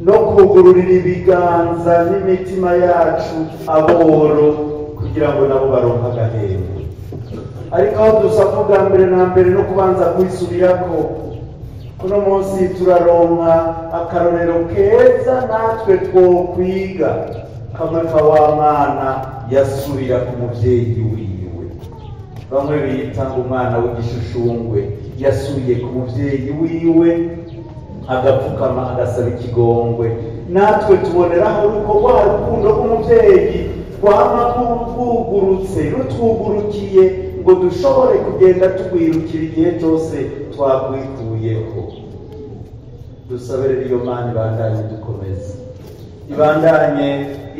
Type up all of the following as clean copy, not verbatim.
Kugururira ibiganza n'imitima yacu aboro kugira ngo nabo baronke agahembo. Ariko aho dusabwa bwa mbere na mbere no kubanza kwisubirako, kuno munsi turaronka akarorero keza natwe twokwiga kamwe ka wa mwana yasubira ku muvyeyi wiwe. Bamwe bita ngo umwana w'igishushungwe yasubiye ku muvyeyi wiwe agapfukama agasaba ikigongwe. Natwe tuboneraho uko rwa rukundo rw'umuvyeyi rwama rwugurutse rutwugurukiye ngo dushobore kugenda tugwirukira igihe cyose twagwikuyeko. Dusabe rero iyo Mana ibandanye dukomeza, ibandanye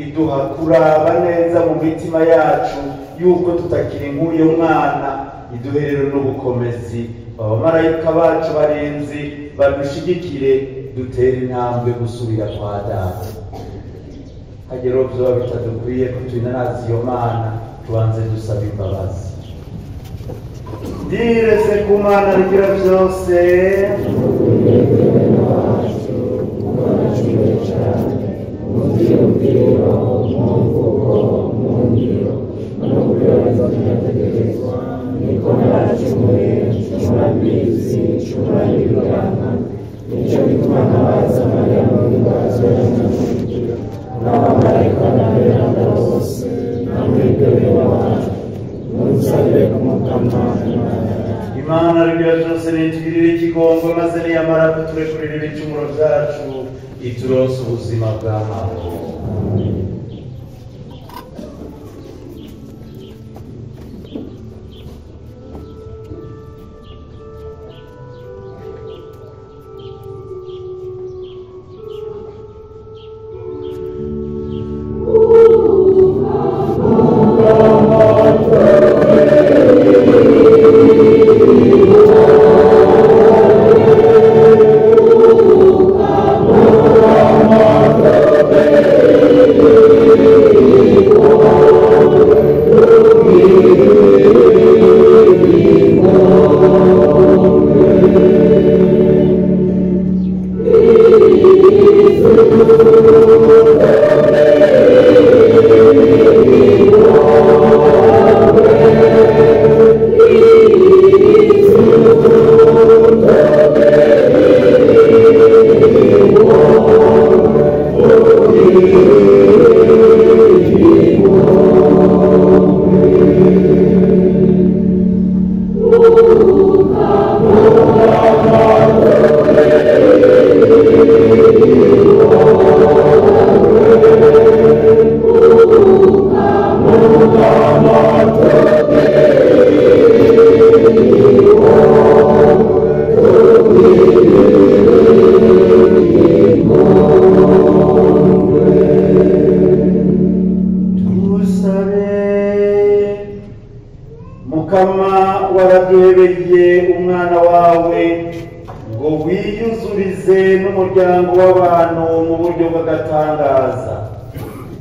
iduha kuraba neza mu mitima yacu yuko tutakiri nk'uyo mwana, iduhe rero n'ubukomezi, abamarayika bacu barenzi badushigikire dutere intambwe gusubira kwa Data. Hagero vyoba bitadukwiye ko twinanaza iyo Mana, tubanze dusaba imbabazi. Direse ku Mana rigira vyose, N'abamarayika n'aberanda bose, namwebwe bene wacu. Imana rugira byose nitugirire ikigongo, maze niyamara kuturekurira ibicumuro byacu ituronse ubuzima bw'amahoro. Mukama waraduhebeye umwana wawe ngo wiyuzurize n'umuryango w'abantu mu buryo bw'agatangaza.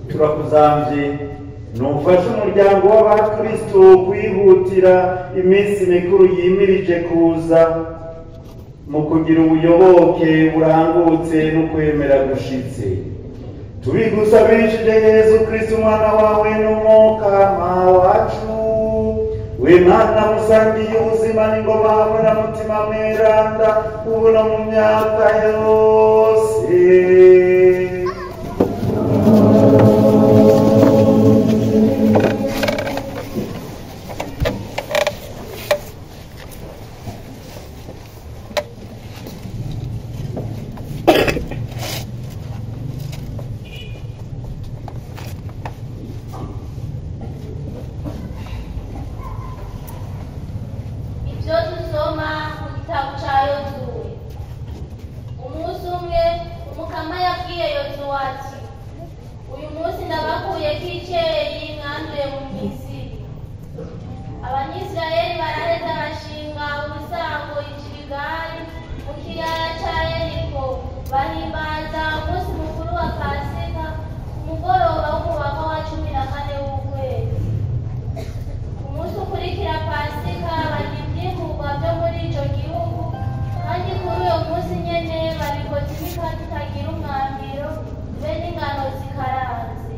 Turakuzamvye nufashe umuryango w'abakristo kwihutira iminsi mikuru yimirije kuza mu kugira ubuyoboke burangutse no kwemera gushitse. Tubigusabishije Yezu Kristo umwana wawe n'umukama wacu, w'Imana musangiye ubuzima n'ingoma hamwe na Mutima Mweranda, ubu no mu myaka yose. Ibyo dusoma mu gitabo cya Yozuwe. Umunsi umwe Umukama yabwiye Yozuwe ati: uyu munsi ndabakuyeko iceri mwanduye mu Misiri. Abanyisirayeli baraheza bashinga umusango i Giligali mu kiyaya ca Yeriko, bahimbaza umunsi mukuru wa Pasika ku mugoroba w'umubaka wa 14 w'ukwezi. Umunsi ukurikira Pasika barya ivyimburwa vyo muri ico gihugu, kandi kuri uyo munsi nyene babikoza imikate itagira umwambiro be n'ingano zikaranze.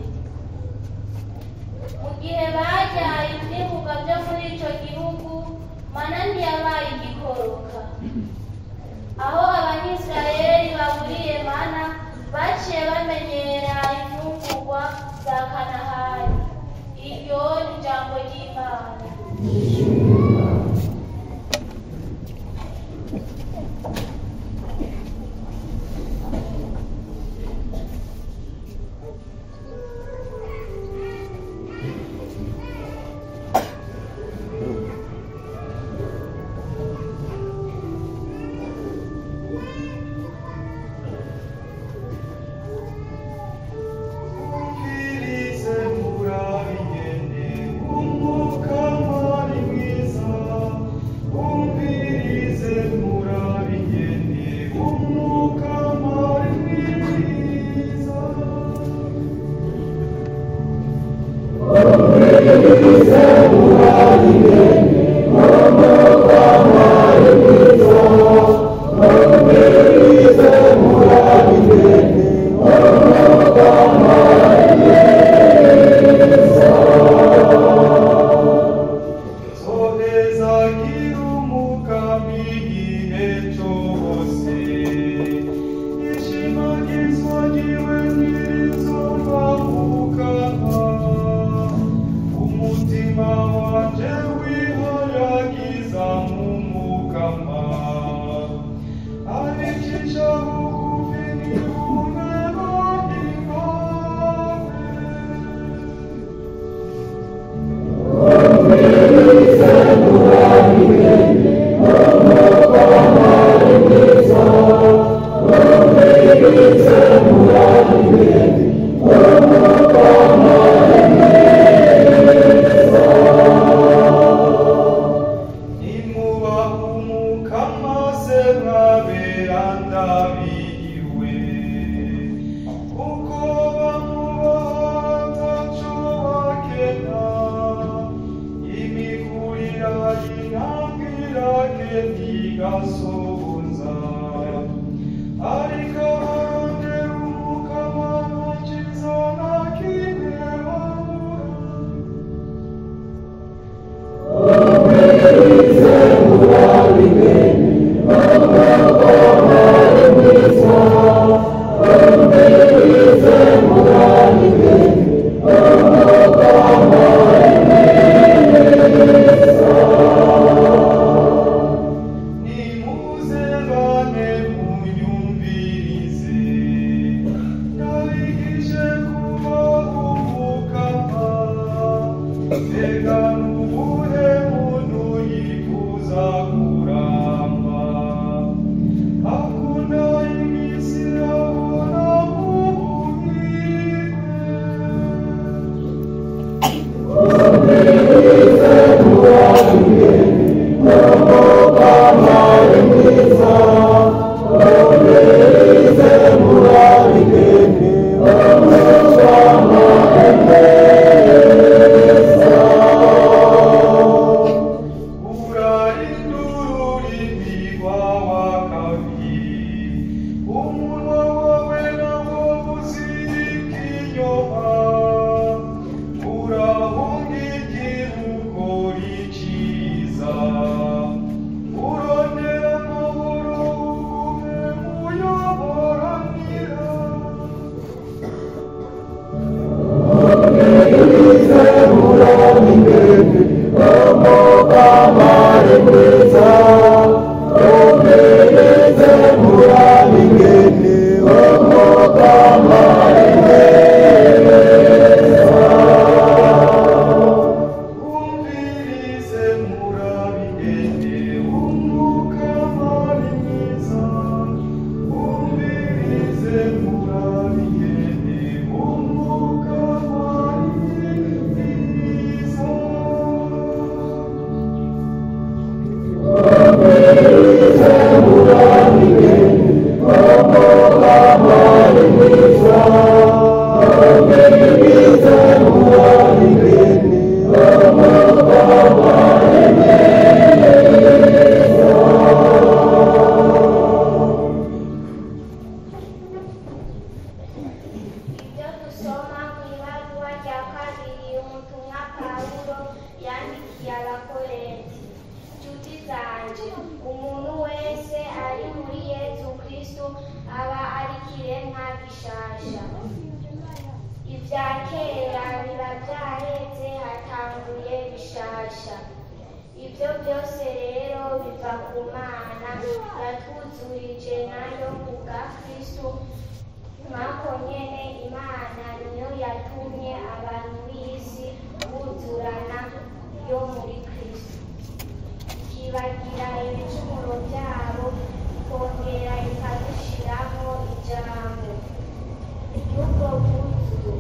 Mu gihe barya ivyimburwa vyo muri ico gihugu, mana ntiyabaye igikoroka. Aho Abanyisirayeli baburiye mana, baciye bamenyera imfungurwa za Kanahani. Iryo ni ijambo ry'Imana. Umvirize murabigene, Umukama ni mwiza. Umvirize murabigene, Umukama ni mwiza. Zonezagira Umukama igihe cose, ishimagizwa ryiwe ntirizova mu kanwa. Umutima wanje wihaye Yagiza mumukama Abicisha bugufi nibumwe bahimbawe. Nimubaha umukama se mwabera ndabiwe, kuko bamubaha ntaco bakena. Imikurira y'intambwe irakena igasonza, ariko abarondera umukama nta ciza na kimwe babura. Nimuze bane munyumvirize, ndabigishe kuba umukama. Mbega n'uwuhe muntu yifuza kuramba, akunda iminsi abona ubuhirwe. Urarinda ururimi rw'abakabi, umunwa wawe nawo uzirika inyoma. Urahunga igihugu iciza, urondera amahoro ugume muyoboranira. Umvirize murabigende, umukama ni mwiza. Umvirize murabigende, umukama ni mwiza. Ibyo dusoma mu ibaruwa rya kabiri umutumwa Pawulo yandikiye Abakorenti. Nshuti zanje, umuntu wese ari muri Yezu Kristo aba ari ikiremwa gishasha. Ibya kera biba byaheze hatanguye bishasha. Ibyo byose rero biva ku Mana yatwuzurije nayo kubwa Kristo. Mwako nyene Imana niyo yatumye abantu b'isi buzurana yo muri Kristo, ikibagira ibicumuro byabo, ikongera ikadushiramo ijambo ry'ubwo bwuzure.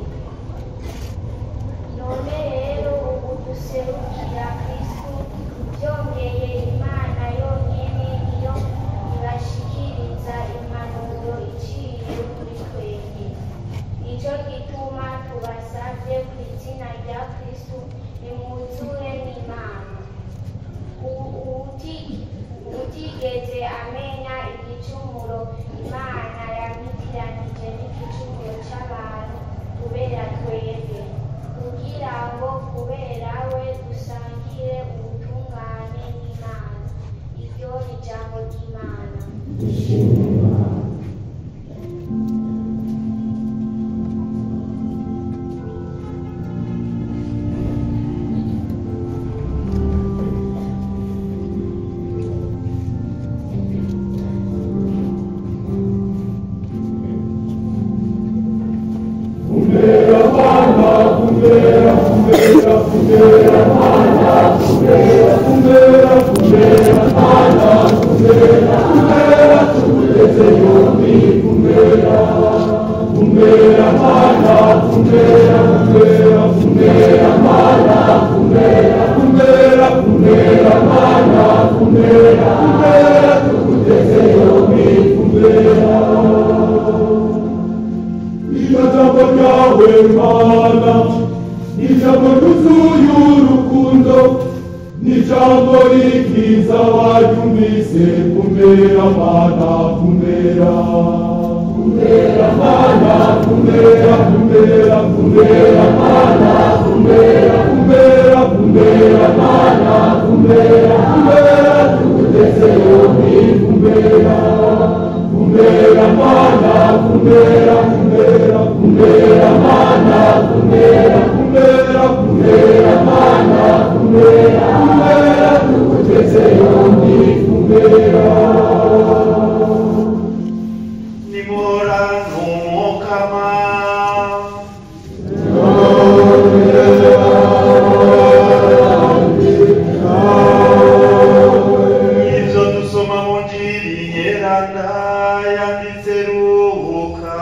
None rero ubu duserukira Kristo, byongeye Imana yonyene niyo ibashikiriza impanuro iciye kuri twebwe. Nico gituma tubasavye ku izina rya Kristo, nimwuzure n'Imana. Uwutigeze amenya igicumuro, Imana yamwitiranije Ijambo rikiza abaryumvise, kumera Mana, kumera. Kumera Mana, kumera, kumera, kumera Mana, kumera, kumera, kumera Mana, kumera, kumera, tuguteze yombi, kumera. Kumera Mana, kumera, kumera, kumera Mana, kumera, kumera, kumera Mana, kumera, kumera, tuguteze yombi, kumera. Nimorano Mukama. Ivyo dusoma mu Njiri Nyeranda yanditse Luka.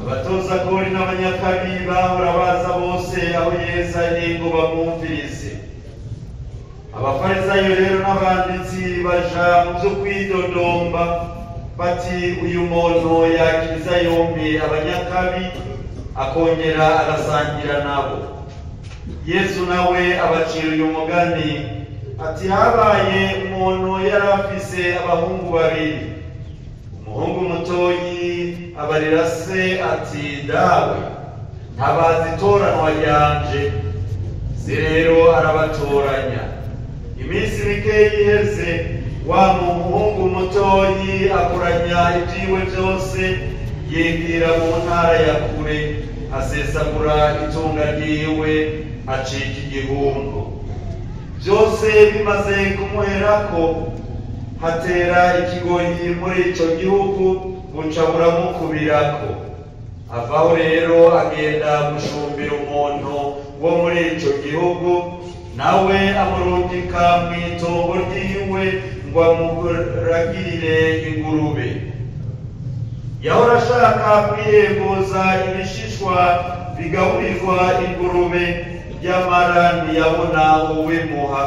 Abatoza kori n'abanyakabi bahora baza bose aho Yesu ari ngo bamwumvirize. Abafarisayo rero n'abanditsi baja mu vyo kwidodomba bati uyu muntu yakiriza yombi abanyakabi akongera agasangira nabo. Yesu nawe abacira uyu mugani ati habaye umuntu yari afise abahungu babiri. Umuhungu mutoyi abarira se ati dawe ntabaza itoranwa ryanje. Se rero arabatoranya. Iminsi mikeyi iheze wa muhungu mutoyi akoranya ibyiwe byose yigira mu ntara ya kure asesagura itunga ryiwe acika igihungu. Byose bimaze kumuherako hatera ikigoyi muri ico gihugu buca buramukubirako. Avaho rero agenda gushumbira umuntu wo muri ico gihugu, nawe amurungika mw'itongo ryiwe ngo amuragirire ingurube. Yahora ashaka kwihembuza ibishishwa bigaburirwa ingurube, nyamara ntiyabona uwimuha.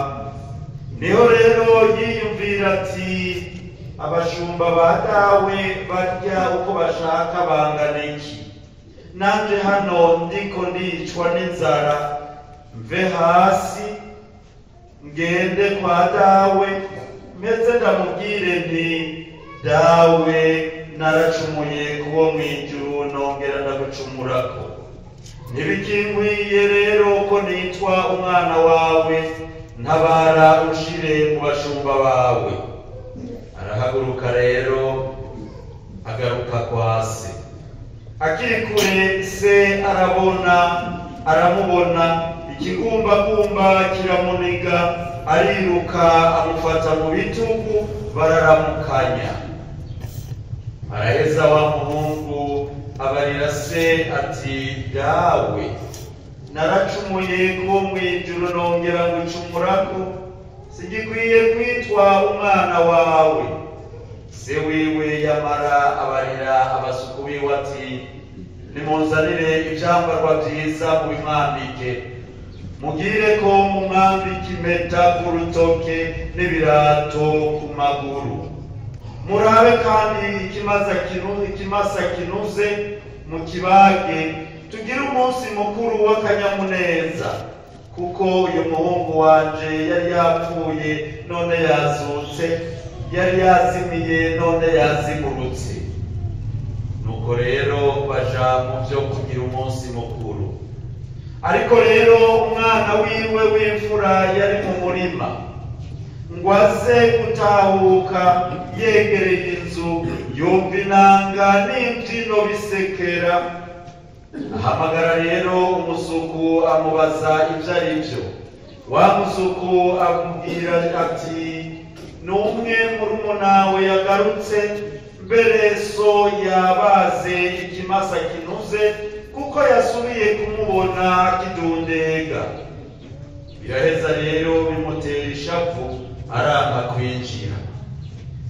Niho rero yiyumvira ati abashumba ba dawe barya uko bashaka bangana iki, nanje hano ndiko ndicwa n'inzara, mve hasi ngende kwa dawe meze ndamubwire nti dawe naracumuye kuwo mw'ijuru nongera ndagucumurako. Ntibikinkwiye rero ko nitwa umwana wawe, ntabara ushire mu bashumba bawe. Arahaguruka rero agaruka kwa se. Akiri kure se arabona, aramubona, ikigumbagumba kiramuniga, ariruka amufata mu bitugu bararamukanya. Araheza wa muhungu abarira se ati dawe naracumuye kuwo mw'ijuru nongera ngucumurako, singikwiye kwitwa umwana wawe. Se wiwe yamara abarira abasuku biwe ati nimunzanire ivyambarwa vyiza mubimwambike, mugire ko mumwambike impeta ku rutoke n'ibirato ku maguru. Murabe kandi ikimasa kinuze mukibage, tugire umunsi mukuru w'akanyamuneza, kuko uyu muhungu wanje yari yapfuye none yazutse, yari yazimiye none yazimurutse. Nuko rero baja mu vyo kugira umunsi mukuru. Ariko rero umwana wiwe w'imfura yari mu murima, ngo aze gutahuka yegereye inzu, yumva inanga n'imbyino bisekera. Ahamagara rero umusuku amubaza ibyo ari byo. Wa musuku amubwira ati n'umwe murumunawe yagarutse, mbere so yabaze ikimasa kinuze kuko yasubiye kumubona kidundega. Biraheza rero bimutera ishavu aranka kwinjira.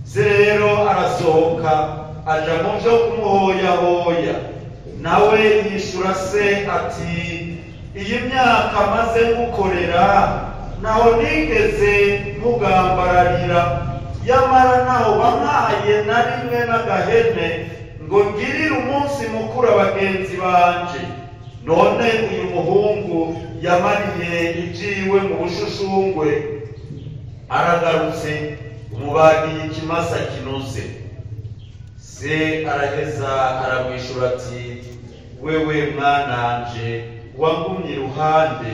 Se rero arasohoka aja mu vyo kumuhoyahoya. Nawe yishura se ati iyi myaka maze ngukorera naho nigeze nkugambararira, yamara naho wampaye na rimwe n'agahene ngo ngirire umunsi mukuru abagenzi banje. None uyu muhungu yamariye ibyiwe mu bushushungwe aragarutse, umubagiye ikimasa kinoze. Se araheza aramwishura ati: wewe mwananje wangumye iruhande,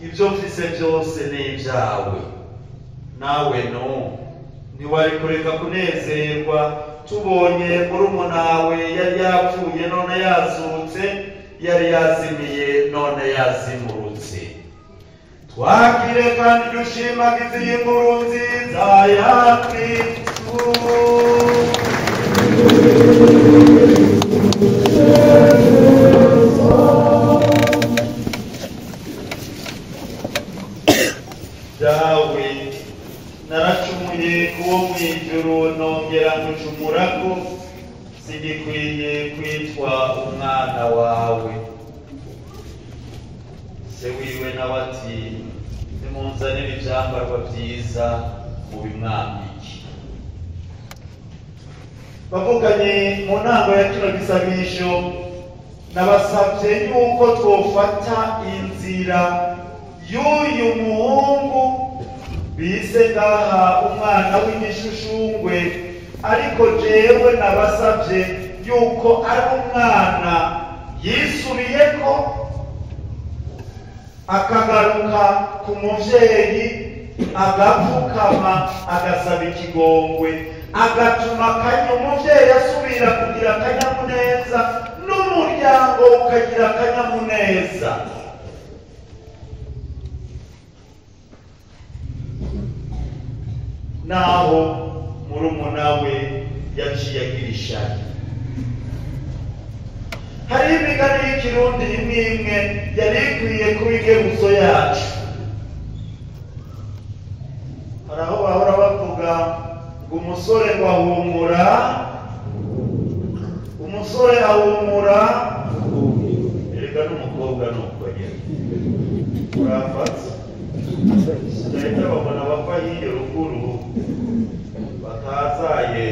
ibyo mfise byose ni ibyawe. Nawe no ntiwari kureka kunezerwa tubonye murumunawe yari yapfuye none yazutse, yari yazimiye none yazimurutse. Twakire kandi dushimagize iyi nkuru nziza ya Kristu. Dawe, naracumuye kuwo mw'ijuru nongera ngucumurako, sigikwiye kwitwa umwana wawe. Se wiwe nawe ati: nimunzanire ivyambarwa vyiza mubimwambike. Bavukanye mu ntango ya kino gisabisho, nabasavye yuko twofata inzira y'uyu muhungu bise ngaha umwana w'imishushungwe, ariko jewe nabasavye yuko ari umwana yisubiyeko akagaruka ku muvyeyi, agapfukama agasaba ikigongwe, agatuma akanya umuvyeyi asubira kugira akanyamuneza n'umuryango ukagira akanyamuneza. Naho murumuna we yaciye agira ishari. Hari imigani y'ikirundi imwe imwe yari ikwiye kuba ingeruzo yacu. Hari aho bahora bavuga ngo umusore ngo ahumura, umusore ahumura, erega n'umukobwa nuko nyene. Urafatse ndahita babona bava hiyo ruguru bakazaye.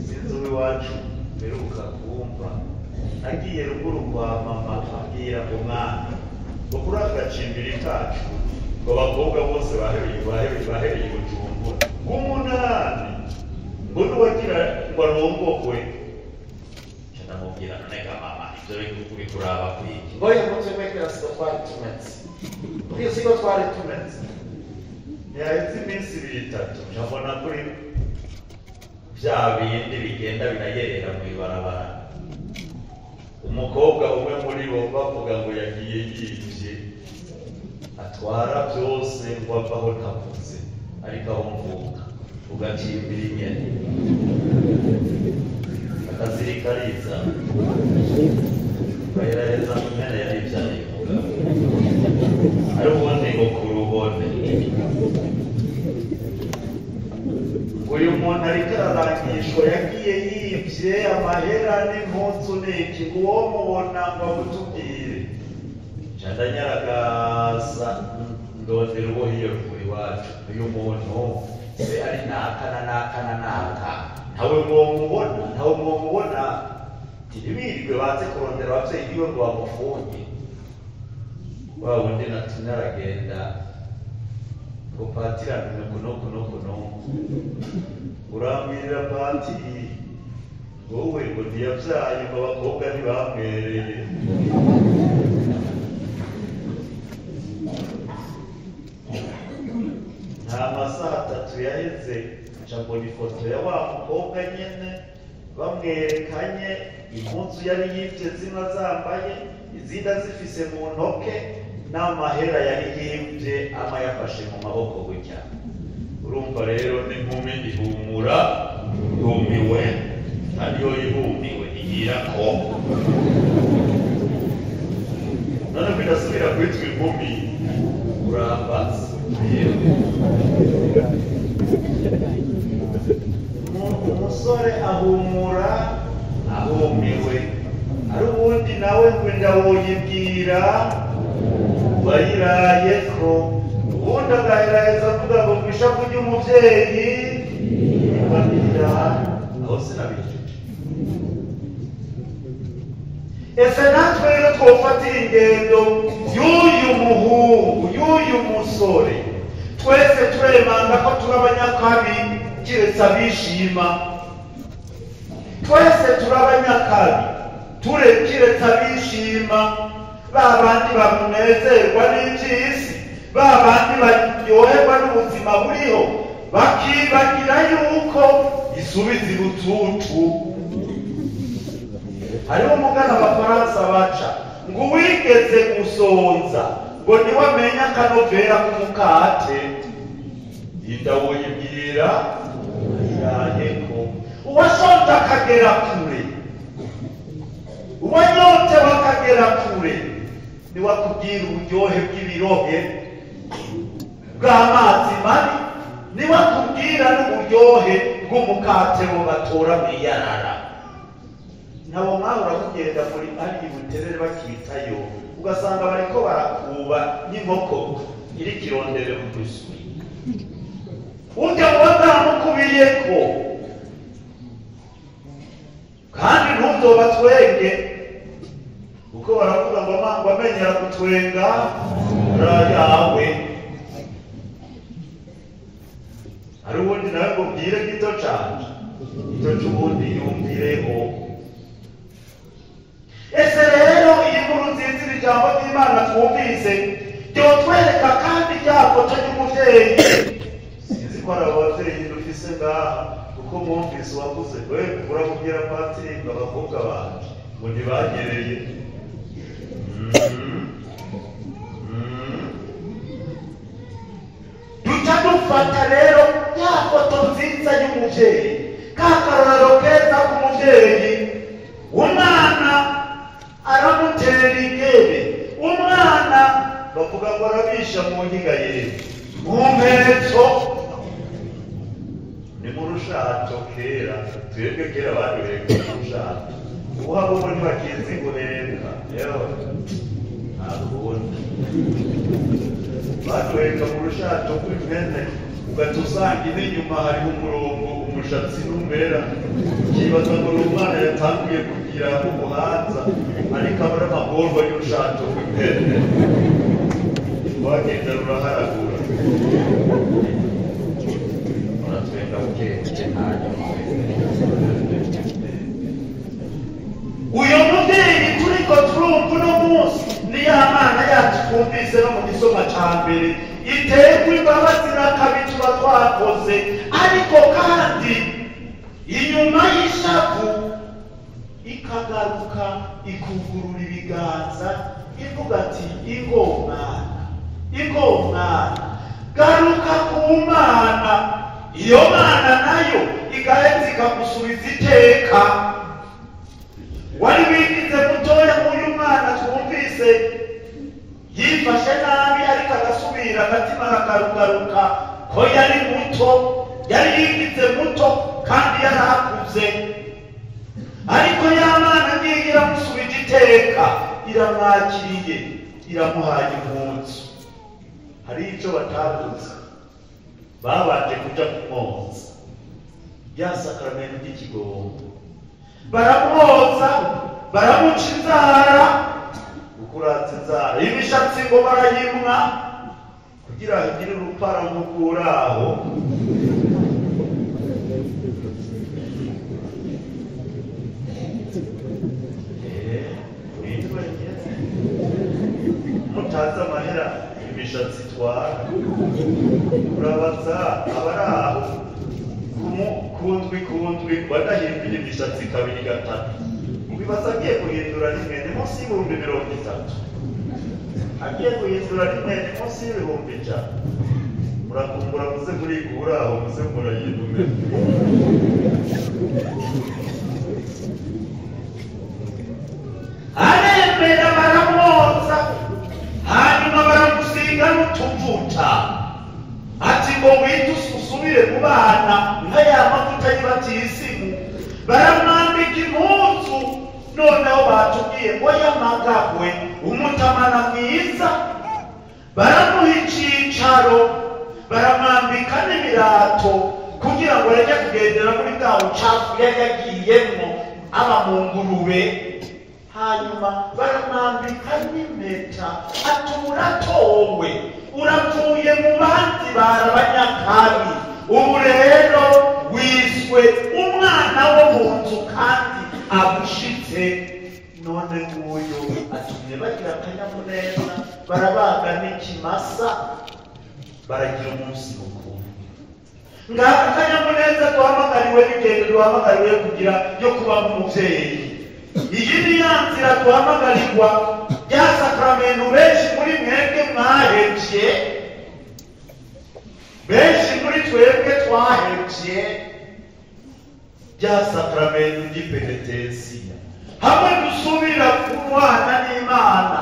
Sinzi uw'iwacu mperuka kumva nagiye ruguru kwa mama ambwira ngo mwana ngo kuri aka gacimbiri kacu ngo abakobwa bose bahebeye Bujumbura ngo umunani ngo n'uwagira ngo arongogwe. Ndamubwira none ga mama ivyo bintu bikuraba kwiki? Ngo oya mutwe siko twari tumeze, iyo siko twari tumeze. Yaheze iminsi ibiri itatu nkabona kuri vya bindi bigenda birayerera mw'ibarabara. Umukobwa umwe muri bo bavuga ngo yagiye yivye atwara byose ngo avaho ntavuze, ariko aho mvuka ugacimbira inyene akazirikariza baheraheza mu mpene yari ivyariye umugabo, ari ubundi ngo kurubone. Uyu muntu ariko ararangishwa yagiye yivye amahera n'impuzu n'iki, uwo mubona ngo amutubwire. Nca ndanyaragasa ndondera uwo hiyo ruguru iwacu, uyu muntu se ari naka na naka na naka, ntawe mwomubona, ntawe mwomubona. Ntibirirwe baze kurondera abavyeyi biwe ngo bamufunge. Wa wundi natumye aragenda ngo patiri antume kuno kuno kuno, urambwirira patiri wowe ngo ntiyavyaye ngo abakobwa ntibamwereye. Nta masaha atatu yaheze nca mbona ifoto ya wa mukobwa nyene bamwerekanye, impuzu yari yivye zimwe azambaye izindi azifise mu ntoke, n'amahera yari yivye ama yafashe mu maboko gutya. Urumva rero n'inkumi ihumura ihumiwe, kandi iyo ihumiwe igira ko none ko idasubira kwitwa inkumi. Urambaza umusore ahumura ahumiwe, ari ubundi nawe ngo inda woyibwira wayirayeko, ubundi agaheraheza avuga ngo ngo ishavu ry'umuvyeyi imanira aho Aho sinabijije. Ese natwe rero twofatira ingendo y'uyu muhungu, y'uyu musore? Twese turemanga ko turi abanyakabi, kiretse abishima. Twese turi abanyakabi, kiretse abishima, ba bandi bamunezerwa n'iby'isi, ba bandi baryoherwa n'ubuzima buriho, bakibagira yuko isubiza ibututu. Hariho umugana abafaransa baca ngo uwigeze gusonza ngo niwe amenya akanovera k'umukate, inda woyibwira irayeko. Uwasonza akagera kure, uwanyotewe akagera kure, niwe akubwira uburyohe bw'ibirohe bw'amazi mabi, niwe akubwira n'uburyohe bw'umukate bo batora mw'iyarara. Nabo mwahora mugenda muri ari buterere bakitayo, ugasanga bariko barakuba n'inkoko iri kirondere uduswi. Urya mubatamukubiyeko, kandi ntuzobatwenge, kuko baravuga ngo amango amenyera gutwenga yawe. Hari ubundi nawe ngo bwire gito canje, gito c'ubundi yumvireho. Ese rero iyi nkuru nziza, iri jambo ry'Imana twumvise ryotwereka kandi ryafoto ry'umuvyeyi. Sinzi ko ari abavyeyi dufise ngaha, kuko mwumvise uwavuze we uramubwira patiri ngo abakobwa banje ngo ntibagereye. Duca dufata rero ya foto nziza y'umuvyeyi, ka karorero keza k'umuvyeyi. Umwana aramutera igebe, umwana bavuga ngo arabisha mu nkiga yewe, mu mpetso ni mu rushato. Kera twebwe kera baduheka mu rushato, ubu abo bo ntibakizi guheka, yewe ntakundi baduheka mu rushato rw'impene, ugaca usanga n'inyuma hariho umurongo, umushatsi n'umwera, ukibaza ngo ni umwana yatanguye kugira ubuhanza, ariko abura amagorwa y'urushato rw'impene, wagenda ruraharagura. Uratwenga bukebuke hanyuma. Uyo muvyeyi turiko turumva uno munsi ni ya mana yacu twumvise no mu gisoma ca mbere, iterwa imbabazi n'akabi tuba twakoze, ariko kandi inyuma y'ishavu ikagaruka ikugurura ibiganza ivuga ati ingo mwana, ingo mwana, garuka ku Mana. Iyo Mana nayo igaheza ikagusubiza iteka. Wari wigize mutoya nk'uyu mwana twumvise yifashe nabi, ariko agasubira agatima kakarugaruka ko yari muto, yari yigize muto kandi yarakuze, ariko ya Mana ngiye iramusubije iteka, iramwakiriye, iramuhaye impunzu. Hari ico batavuze, babanje kuja kumwoza ya sakramento ry'ikigongo, baramwoza, baramuca inzara, ukuratsa inzara, imishatsi ngo barayimwa kugira hagire urupara nk'ukuraho. Mutazi amahera imishatsi itwara, urabaza abari aho kundwi kundwi badahinduye imishatsi kabiri gatatu, wibaza agiye guhindura rimwe ni munsi y'ibihumbi 30, agiye guhindura rimwe ni munsi y'ibihumbi 100. Murakumbura muze murigura aho muze murayinume. Aremera baramwoza, hanyuma baramusiga n'utuvuta, ati ngo wite usubire mu bana nka ya mavuta y'ibatisimu. Baramwambika impuzu, noneho batubwiye ngo yamagagwe umutamana mwiza, baramuha icicaro, baramwambika n'ibirato. Kugira ngo areke kugendera muri bwa bucafu yari yagiyemwo aba mu ngurube. Hanyuma baramwambika n'impeta, ati uratowe, uravuye mu bandi barabanyakabi, ubu rero wiswe umwana wo mu nzu kandi agushitse. None nguyu atumye bagira akanyamuneza, barabaga n'ikimasa, baragira umunsi mukuru. Ngaka akanyamuneza duhamagariwe n'ingendo duhamagariwe kugira yo kuba nk'umuvyeyi. Iyi ni ya nzira duhamagarirwa rya sakramento benshi muri mwebwe mwahevye, benshi muri twebwe twahevye rya sakramento ry'ipenetensiya, hamwe dusubira kurwana n'Imana.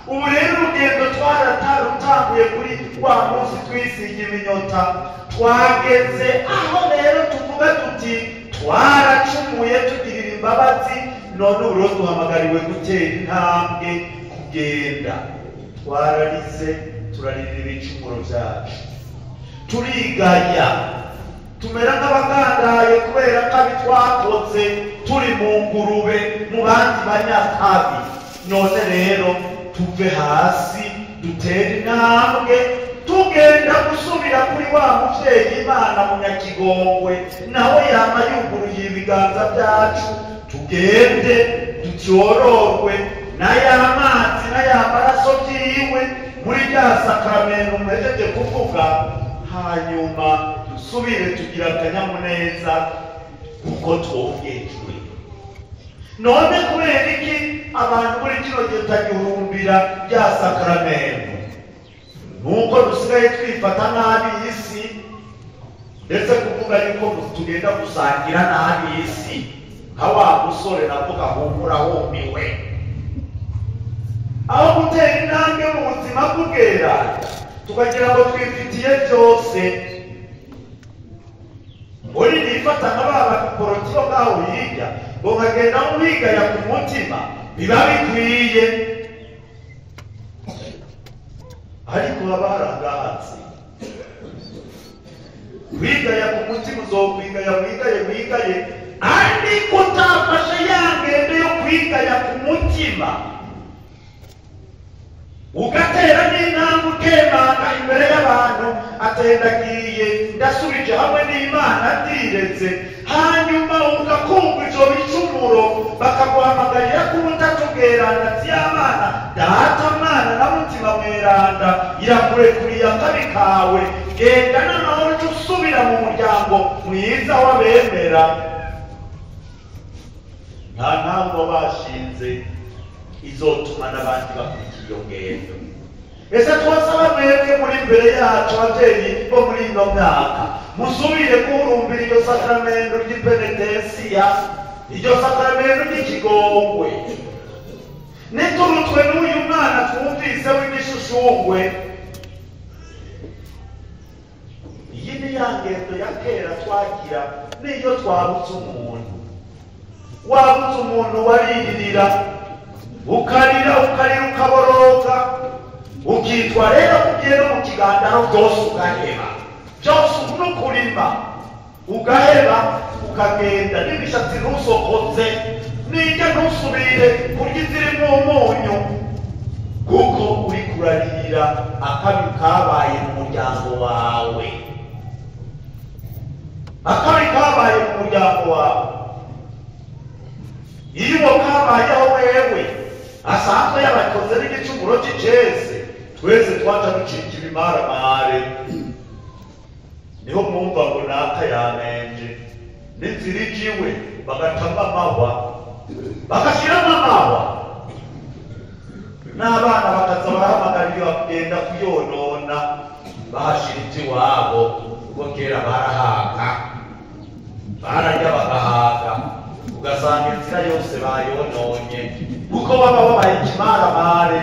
Ubu rero urugendo twararutanguye kuri wa munsi twisiga iminyota, twageze aho rero tuvuga tuti twaracumuye tugirira imbabazi, none ubu rero duhamagariwe gutera intambwe kugenda. Twararize, turaririra ibicumuro vyacu, turigaya, tumera nk'abagandaye kubera kabi twakoze turi mu ngurube mu bandi banyakabi. None rero tuve hasi dutere intambwe tugenda gusubira kuri wa muvyeyi Imana munyakigongwe, nawe yama yuguruye ibiganza byacu. Tugende tutyororwe n'aya mazi n'aya maraso vyiwe muri rya sakramento muhejeje kuvuga, hanyuma dusubire tugira akanyamuneza kuko twogejwe. None kubera iki abantu muri kino gihe tutagihurumbira rya sakramento? Nuko dusigaye twifata nabi isi, ndetse kuvuga yuko tugenda gusangira nabi isi, nka wa musore navuga humura humiwe. Aho gutera intambwe mu buzima bw'ubweranda tukagira ngo twifitiye byose, muri nifata nka ba baporoti bo ngaho hirya ngo nkagenda mwigaya ku mutima, biba bikwiye, ariko haba harangahatse. Kwigaya ku mutima uzokwigaya, wigaye wigaye, ariko utafashe ya ngendo yo kwigaya ku mutima, ugatera n'intambwe ukemanga imbere y'abantu, atendagiye ndasubije hamwe n'Imana ndiretse, hanyuma ugakumva ivyo bicumuro bakaguhamagarira ko ubutatubweranda vy'Imana Data Mwana na Mutima Mweranda irakurekuriye akabi kawe, genda n'amahoro uce usubira mu muryango mwiza w'abemera. Nta ntabwo bashinze izotuma n'abandi bakurikira iyo ngendo. Ese twasaba mwebwe muri imbere yacu abavyeyi bo muri ino myaka, musubire guhurumbira iryo sakramento ry'ipenetensiya, iryo sakramento ry'ikigongwe. Niturutwe n'uyu mwana twumvise w'imishushungwe. Iyi ni ya ngendo ya kera twagira n'iyo twabutse umuntu. Wabutse umuntu waririra, ukarira ukarira ukaboroga, ukitwa rero ugiye no mu kigandaro byose ugaheba, byose n'ukurima ugaheba, ukagenda n'imishatsi ntusokotse, n'indya ntusubire kurya izirimo umunyu, kuko uri kuraririra akabi kabaye mu muryango wawe, akabi kabaye mu muryango wawe. Iyo uwo kabayeho wewe asanzwe yabakoze n'igicumuro c'icese, twese twaca ducika ibimaramare. Niho mwumva ngo naka yamenje n'inzira ijiwe, bagatama amahwa, bagashiramo amahwa, n'abana bakaza barahamagarira kugenda kuyonona, bahashira ivy'iwabo, kuko kera barahaga, bararya bagahaga, ugasanga inzira yose bayononye, kuko baba babaye ikimaramare.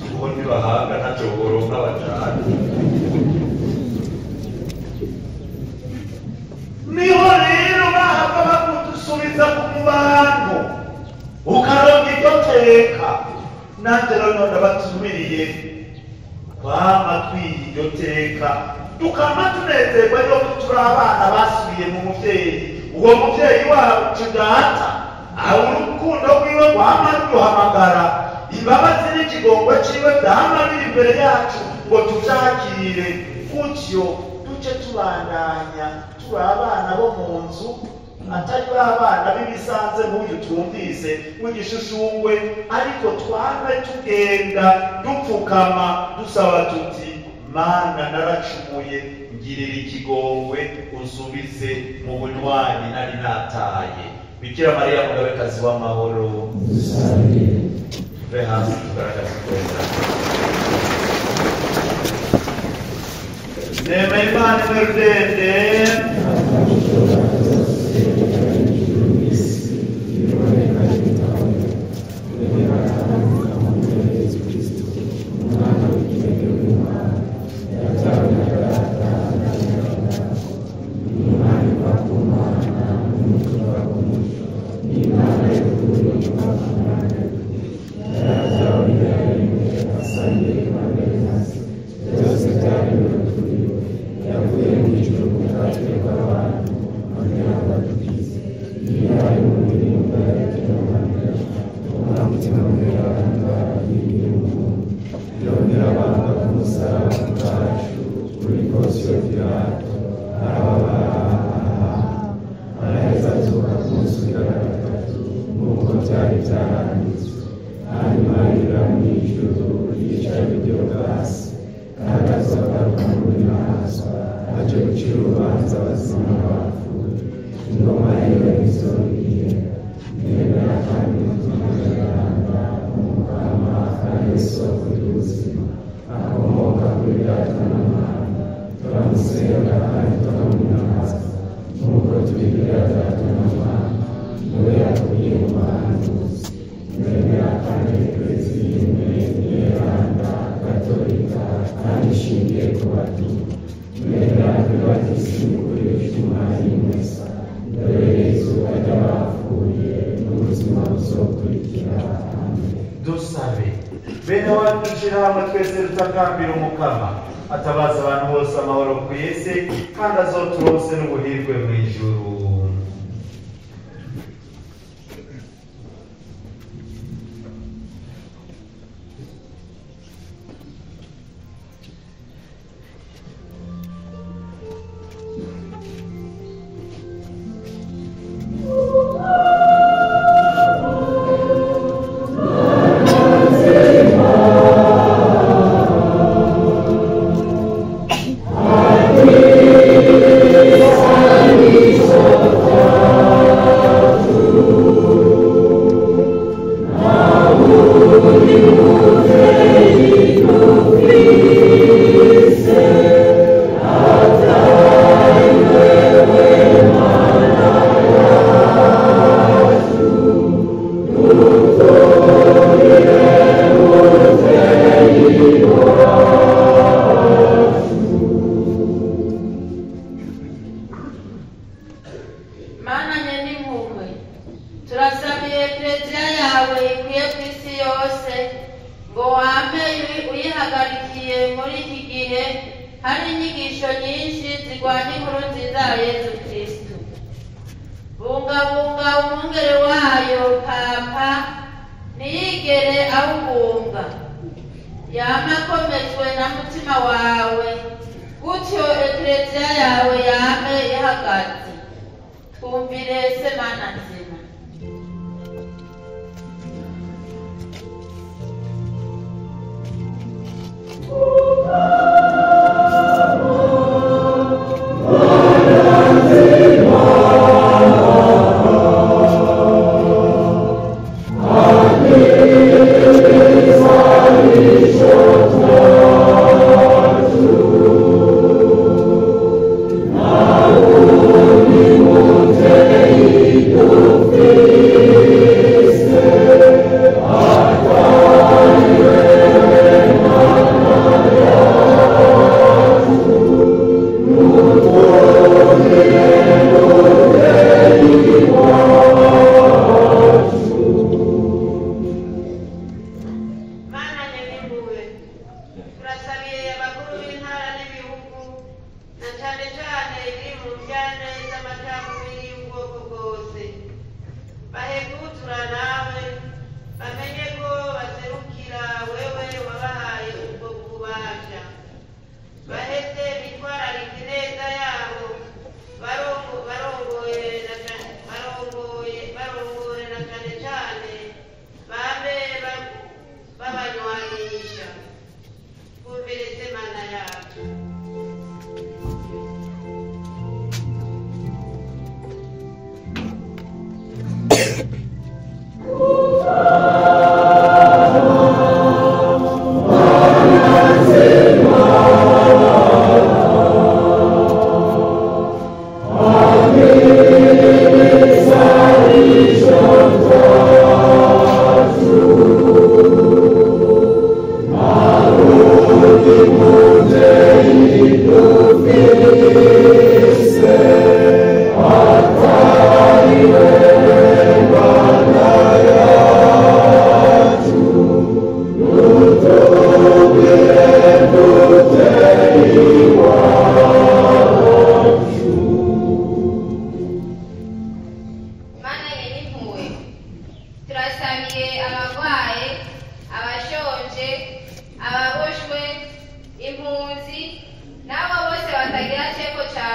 Kuko ntibahaga ntaco boronka bacana. Niho rero bahava bakudusubiza ku bantu, ukaronka iryo teka. Nanje rero ndabatumiriye Kwama twiryo teka tukama tunezerwa yuko turi abana basubiye mu muvyeyi. Uwo muvyeyi wacu data, aho urukundo rwiwe rwama ruduhamagara, imbabazi n'ikigongwe ciwe vyama biri imbere yacu ngo tuvyakire, gutyo duce tubandanya turi abana bo mu nzu, atari ba bana b'ibisanze nk'uyu twumvise w'igishushungwe, ariko twame tugenda dupfukama dusaba tuti: Mana, naracumuye, ngirira ikigongwe, unsubize mu bunywanyi nari nataye. Bikira Mariya mugabekazi w'amahoro, tuve hasi tugaragaze ukwemera. Nemeye Imana imwe rudende, dusabe. Bene wacu dushira twese dutakambira Umukama atabaza abantu bose amahoro ku isi, kandi azoturose n'ubuhirwe mu ijuru. Mana nyen'impuhwe, turasabiye Ekleziya yawe ikwiye ku isi yose, ngo wame uyihagarikiye muri iki gihe hari inyigisho nyinshi zirwanya inkuru nziza ya Yezu Kristu. Bungabunga umwungere wayo Papa, ntiyigere awuhunga, yame akomejwe na mutima wawe, gutyo Ekleziya yawe yame ihagaze. Twumvire se Mana nzima. Mana nyen'impuhwe, turasabiye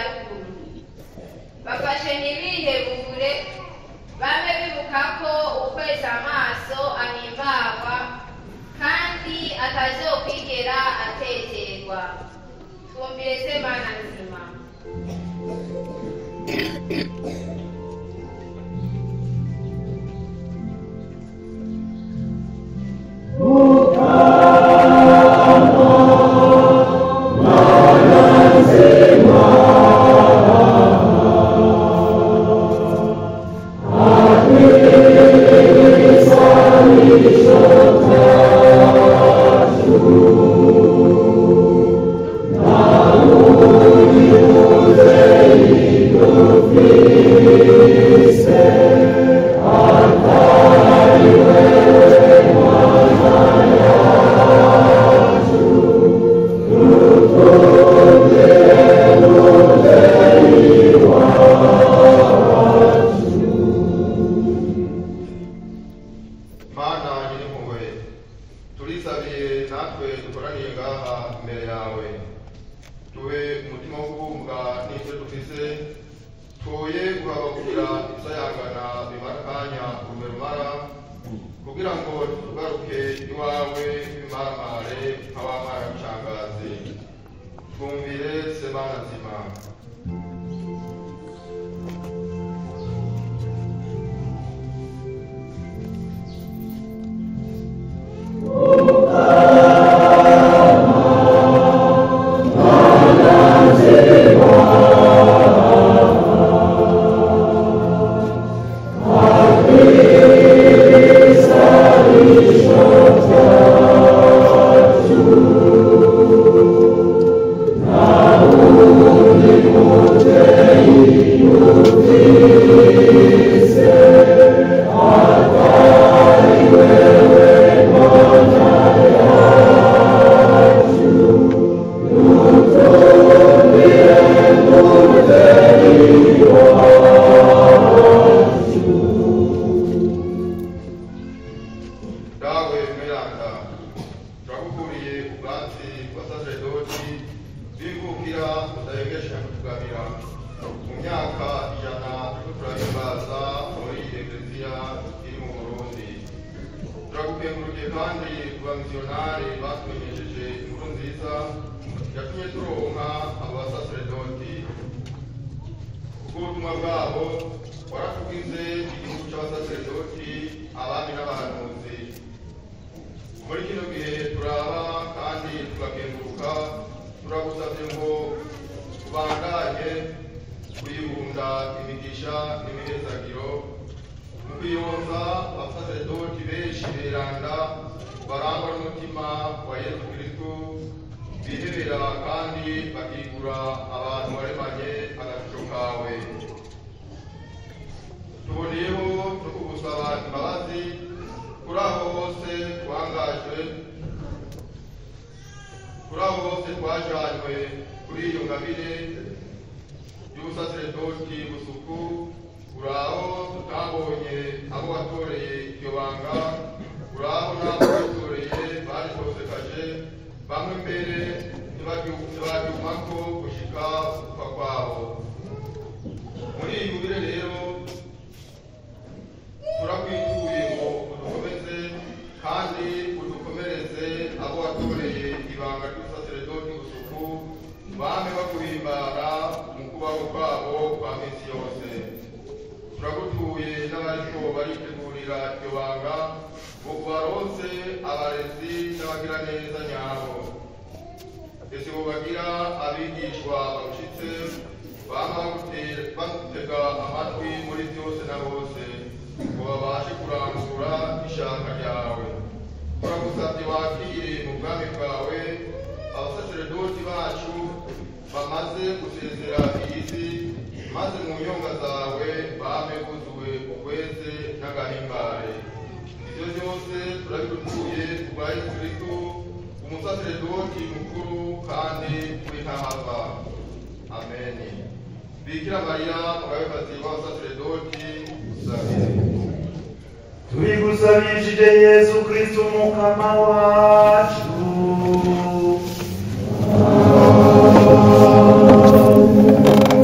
ruguru. Bafashe ntibihebure, bame bibuka ko ukweza amaso ahimbagwa kandi atazokwigera ateterwa. Twumvire se Mana nzima. Mana nyir'impuhwe, turisabiye natwe dukoraniye ngaha imbere yawe, tuwe umutima wo kubumbwa n'ibyo dufise, tuye kuhabagurira ibisayangana bimara akanya urume rumara, kugira ngo tugaruke iwawe bimaramare nk'abamara gucangazi. Twumvire se Mana nzima. Dawe mweranda, turagukuriye ubwatsi bw'abasaseredoti bivukira utayengesha kutugamira. Mu myaka 100 turiko turahimbaza muri Ekleziya iri mu Burundi. Turagukengurukiye kandi ku bamisiyonari batumenyesheje inkuru nziza yatumye turonka abo basaseredoti. Kubw'ubutumwa bwabo waratugize igihugu c'abasaseredoti, abami n'abahanuzi. Muri kino gihe turaba kandi tugakenguruka, turagusabye ngo tubandanye kwirunda imigisha n'imihezagiro mu kwiyonza abasaseredoti benshi beranda barangwa n'umutima wa Yesu Kristu, bihebera kandi bakigura abantu waremanye agashusho kawe. Tuboneyeho no kugusaba imbabazi kuri abo bose twangajwe, kuri abo bose twajanywe kuri iyo ngabire y'ubusaseredoti busuku, kuri abo tutabonye abo watoreye iryo banga, kuri abo n'abo witoreye baritosekaje, bamwe mbere ntibaryumako gushika gupfa kwabo. Muri iyi yubile rero turakwituye ngo udukomeze kandi udukomereze abo watoreye ibanga ry'ubusaseredoti busuku, bame baguhimbara mu kubaho kwabo kwa minsi yose. Turagutuye n'abariko baritegurira iryo banga ngo ubaronse abarezi n'abagiraneza nyabo, ese bobagira abigishwa bagushitse, bama bagutega amatwi muri byose na bose, ngo babashe kurangura ishaka ryawe. Turagusabye wakire mu bwami bwawe abasaseredoti bacu bamaze gusezera iyi si, maze mu nyonga zawe bame buzuwe ukweze n'agahimbare. Ivyo byose turabigutuye kubwa Yesu Kristu, umusaseredoti mukuru kandi w'intahava. Ameni. Bikira Mariya mugabekazi w'abasaseredoti, usabire. Tubigusabishije Yesu Kristu mukama wacu. Amen.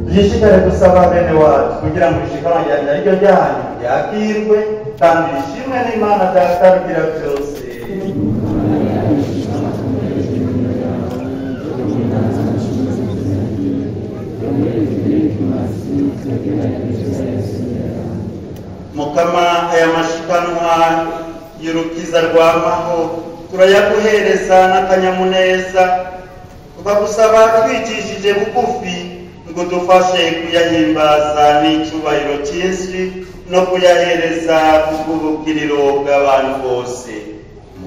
Dushishikare gusaba bene wacu kugira ngo ishikanwa ryanjye ariryo ryanyu ryakirwe kandi rishimwe n'Imana Data rugira byose. Mukama, aya mashikanwa y'urukiza rwamaho turayaguhereza n'akanyamuneza, tukagusaba twicishije bugufi ngo dufashe kuyahimbaza n'icyubahiro cyinshi no kuyahereza kubw'ubukiriro bw'abantu bose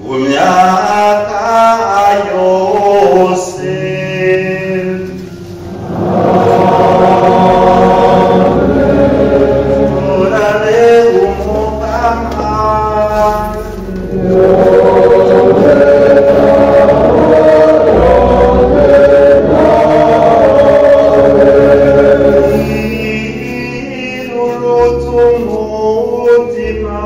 mu myaka yose. Turare Umukama. Umutima.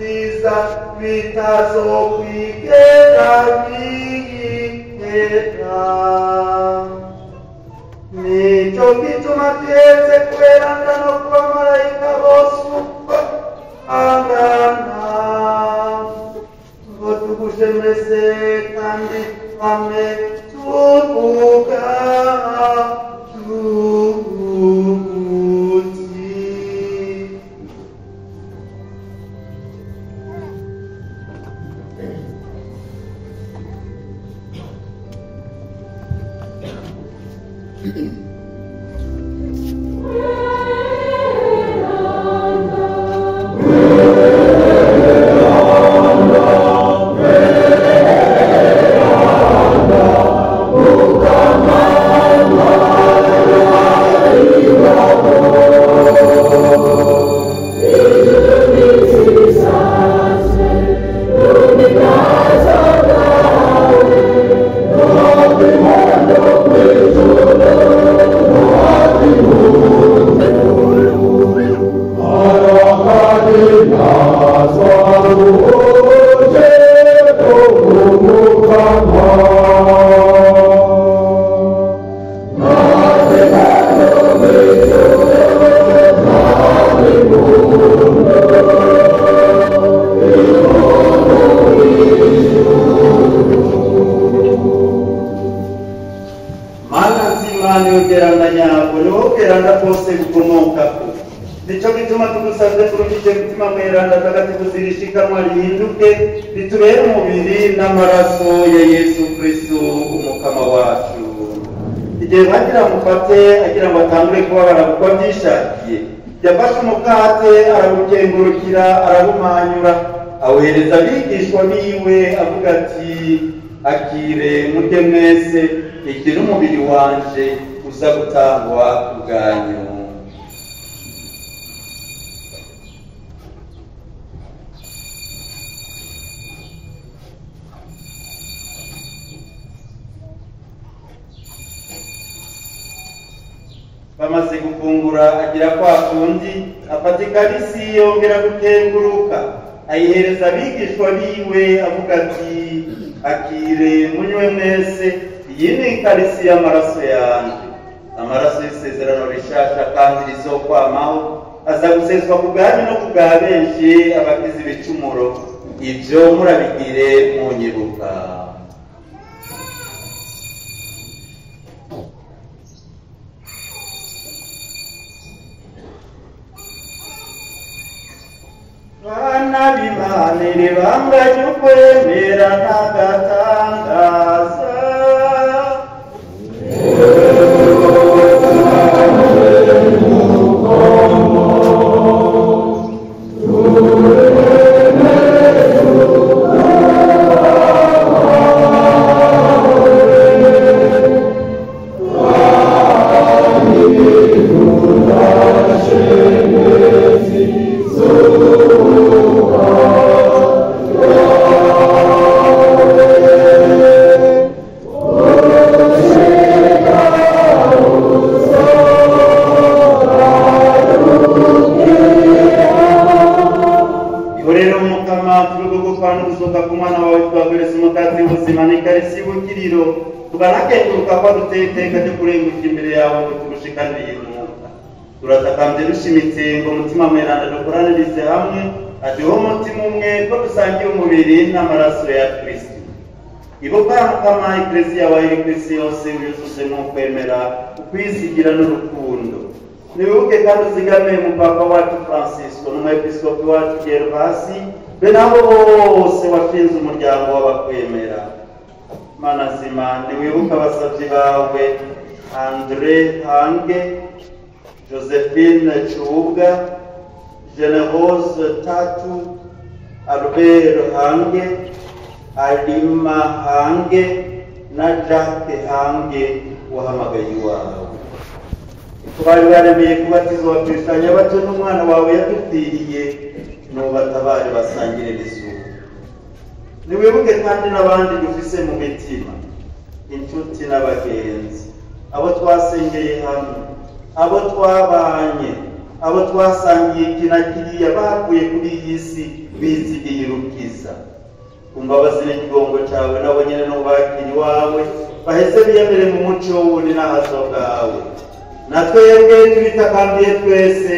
ubwiza bitazokwigera bihera. Nico gituma twese kuberanda no kuba marayika bose uko angana, ngo tugushemeze kandi twame tuvuga tuti: Mana nzima niwe bweranda nyabwo, ni wowe bweranda bwose bukomokako. Nico gituma tugusavye turungike Mutima Mweranda Mutagatifu zirishikanwa rihinduke ritubere umubiri n'amaraso ya Yesu Kristu umukama wacu. Igihe bagira mufate agira ngo atangure kubabara kuko avyishakiye, yafashe umukate arawukengurukira arawumanyura awuhereza abigishwa biwe avuga ati: akire murye mwese, iki ni umubiri wanje uza gutangwa ubwanyu. Bamaze gufungura agira kwa kundi afata ikarisi yongera gukenguruka ayihereza abigishwa biwe avuga ati: akire munywe mwese, iyi ni ikarisi y'amaraso yanje, amaraso y'isezerano rishasha kandi rizokwamaho, aza guseswa ku bwanyu no ku bwa benshi abagize ibicumuro. Ibyo murabigire munyibuka. Bana b'Imana, iri banga ry'ukwemera n'agatangaza. Ihorere Umukama, turugugufa n'ugusohoka k'umwana wawe twaberetse umukate w'ubuzima n'ikarisi y'ubukiriro, tukanakenguruka ko aduteye iteka ryo kurenguka imbere yawe ngo tugushikanire umwuka. Turatakambye dushimitse ngo Mutima Mweranda dukoranirize hamwe, aduhe umutima umwe ko dusangiye umubiri n'amaraso ya Kristo. Ibuka Mukama Ekleziya wawe iri kw'isi yose, uyuzuzemo ukwemera, ukwizigira n'urukundo. Niwibuke kandi uzigame umupapa wacu Francisco n'umwepiskopi wacu Gervasi, be nabo bose washinze umuryango w'abakwemera. Mana nzima, niwibuke abasavyi bawe Andre Hange, Josephine Cubwa, Generose Tatu, Albert Hange, Alima Hange na Jacques Hange wahamagaye iwawe. Bari baremeye kubatizwa bakishanya bato n'umwana wawe yadupfiriye, nubatabare basangire n'isuku. Niwibuke kandi n'abandi dufise mu mitima, inshuti n'abagenzi, abo twasengeye hamwe, abo twabanye, Abo twasangiye iki na kiriya bavuye kuri iyi si bizigiye urukiza. Ku mbabazi n'ikigongo cyawe nabo nyene n'ubakira iwawe, baheze biyemere mu muco wundi n'ahazo bwawe. Natwebwe tubitakambiye twese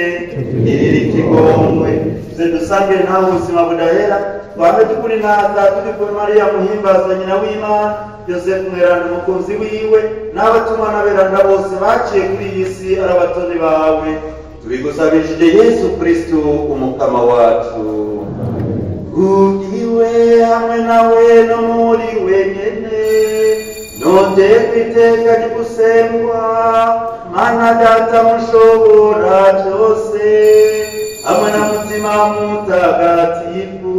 tugirire ikigongwe, tuze dusange ntawe ubuzima budahera, twame tukuri nata turi kuri Mariya muhimbaza nyina w'Imana, Yosefu mweranda umukunzi wiwe, n'abatumwa n'aberanda bose baciye kuri iyi si ari abatoni bawe. Tubigusabishije Yesu Kristu umukama wacu. Uriwe hamwe nawe no muri wenyene, none kwiteka ry'ugusengwa, Mana Data mushobora byose, hamwe na Mutima Mutagatifu,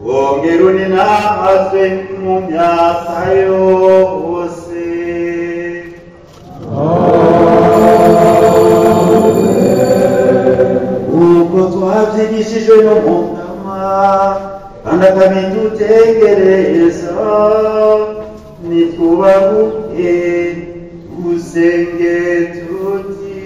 wongera uninahazwe mu myaka yose. Uko twabyigishijwe n'Umukama, kandi akabidutegereza, nitwubahuke usenge tuti.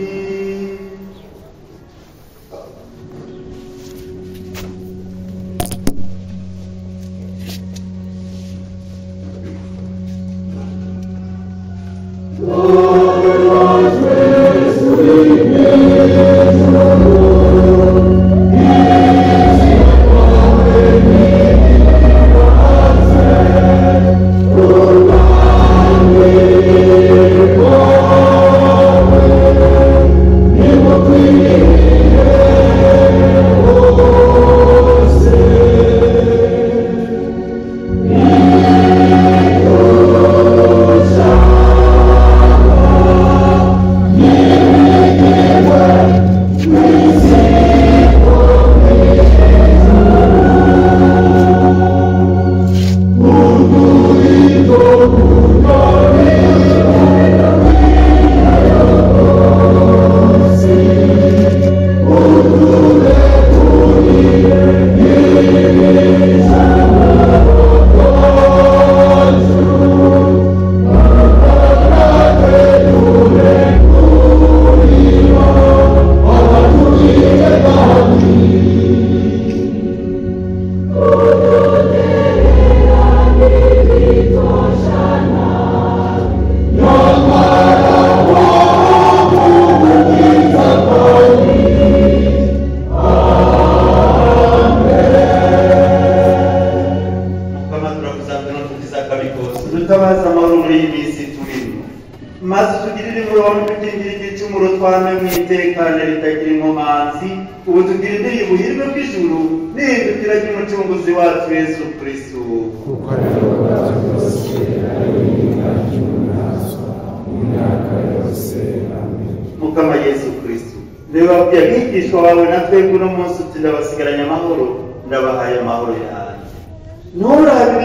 Dutabaza amahoro muri iyi minsi turimo, maze tugirire impuhwe tukingira igicumuro twame mu itekane ritagira inkomanzi, ubu tugirire ubuhirwe bw'ijuru n'ihindukira ry'Umucunguzi wacu Yesu Kristu. Kuko ari wowe byose, ari wowe mu myaka yose. Amen. Mukama Yesu Kristu, niwe wabwiye abigishwa bawe na twebwe uno munsi uti ndabasigaranye amahoro, ndabahaye amahoro yanjye. Nturabe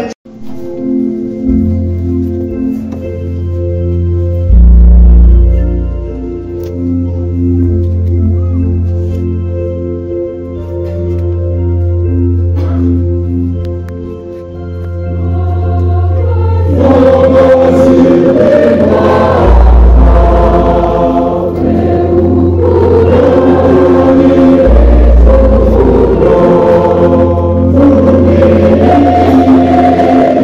Amen.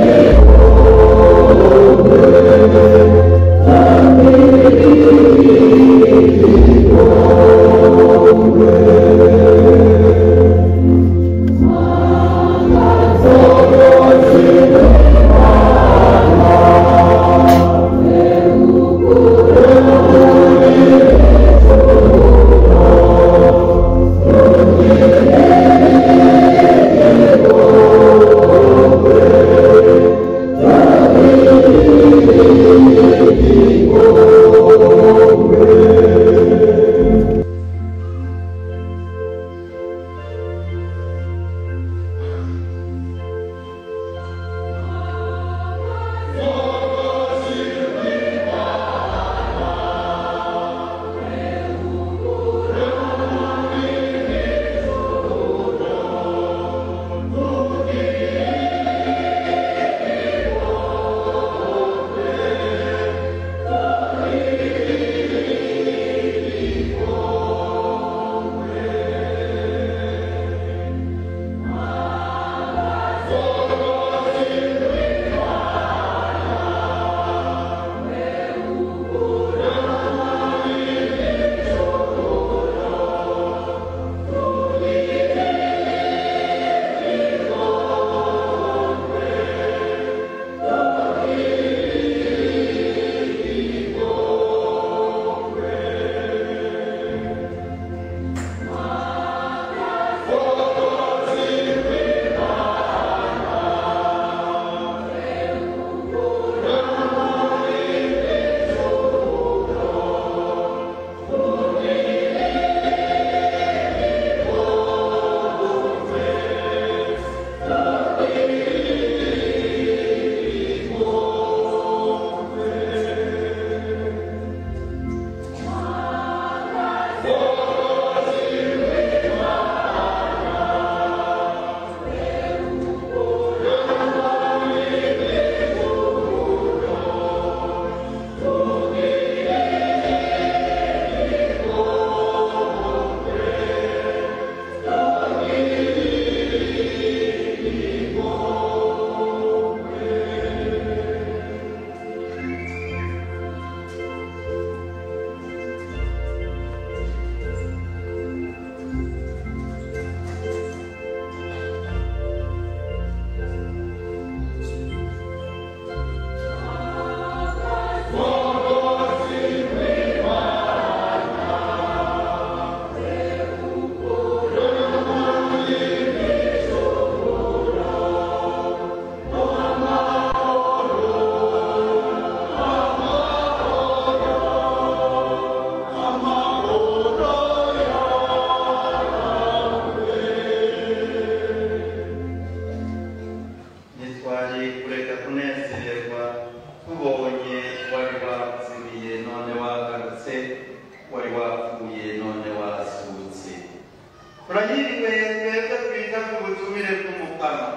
Mukama,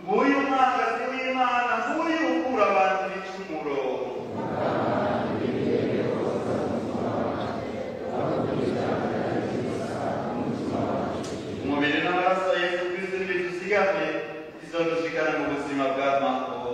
nguyu umwangazi w'Imana, nguyu ukura abantu ibicumuro. Umubiri n'amaraso ya Yesu Kristo nibituzigamye, bizodushikana mu buzima bw'amahoro.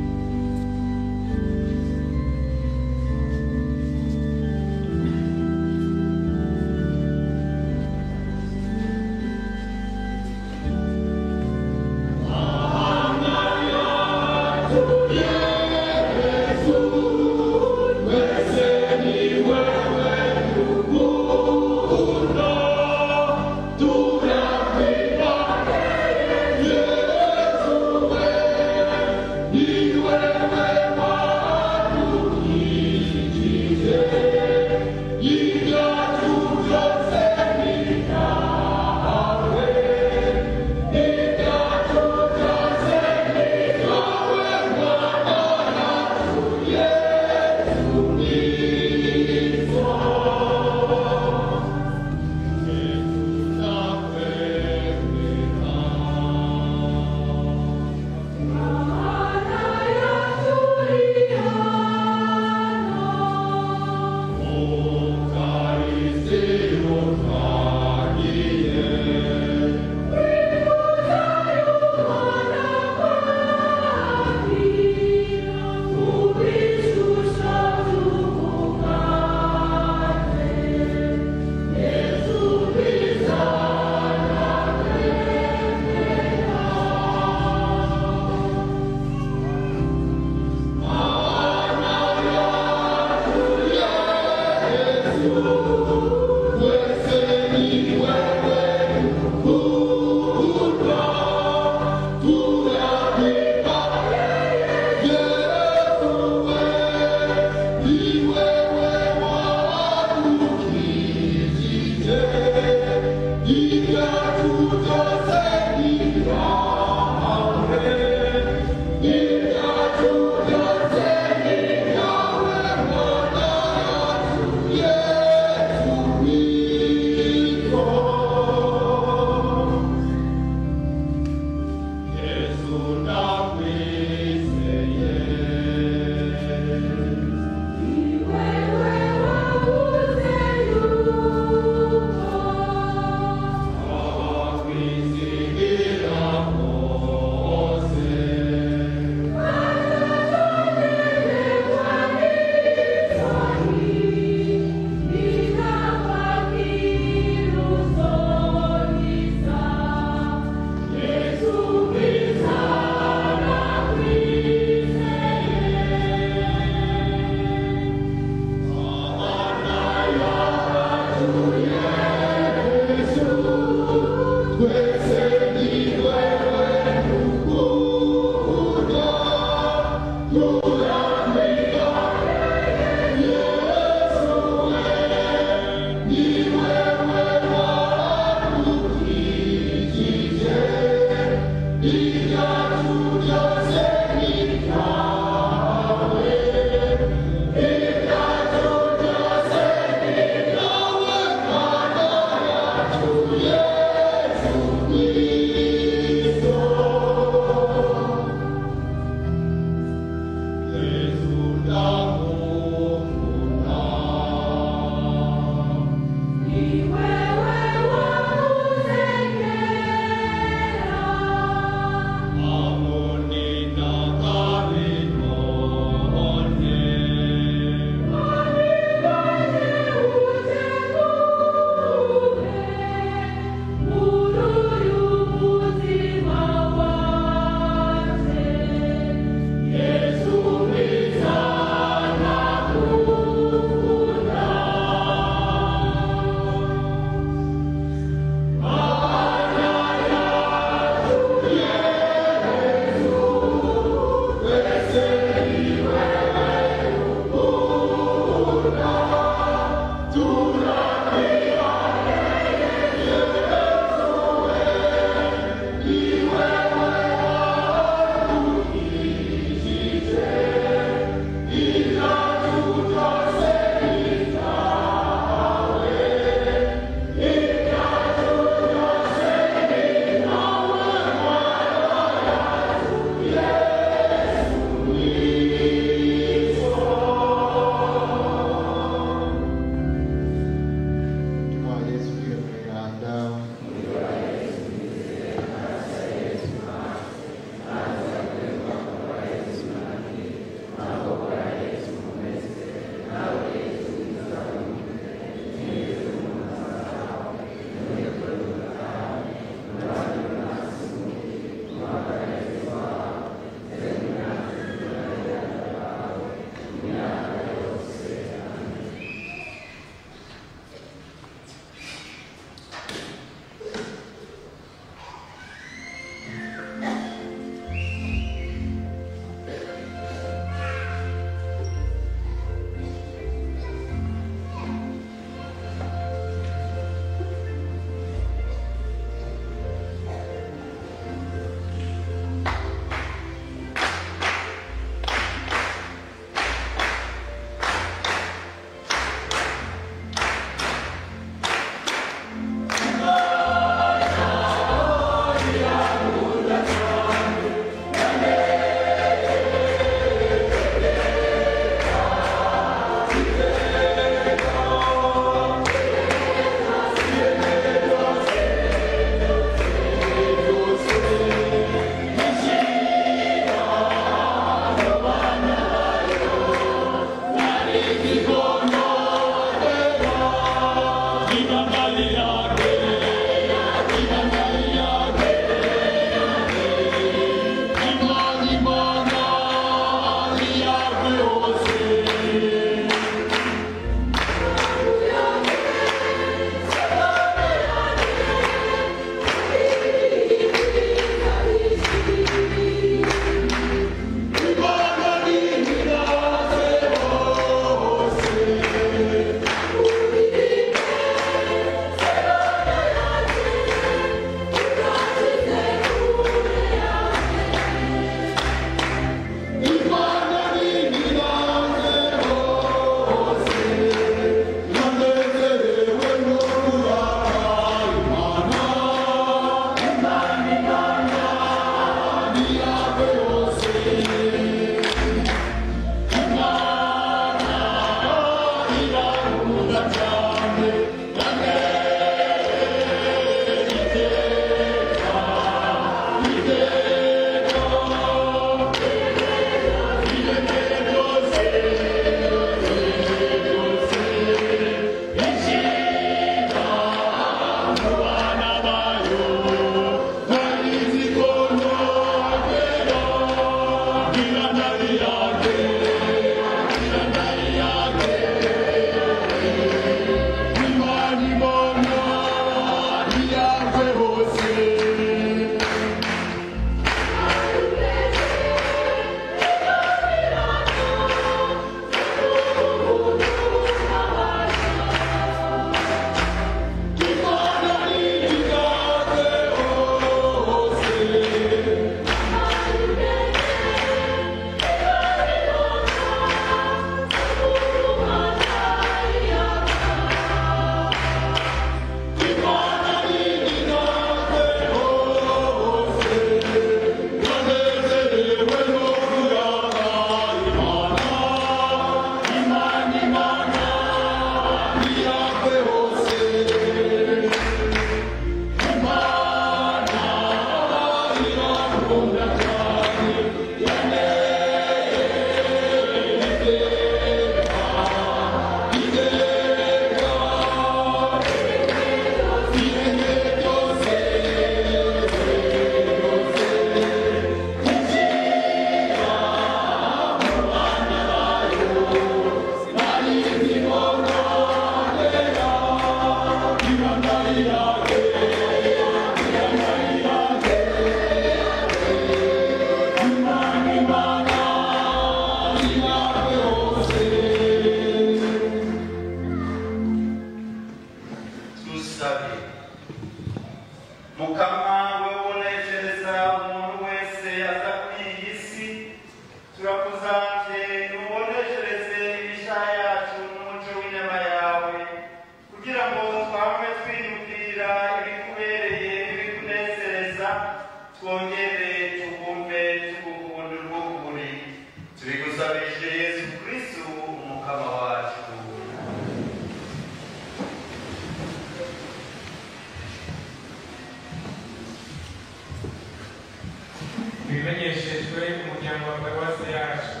Bimenyeshejwe umuryango wa paruwasi yacu.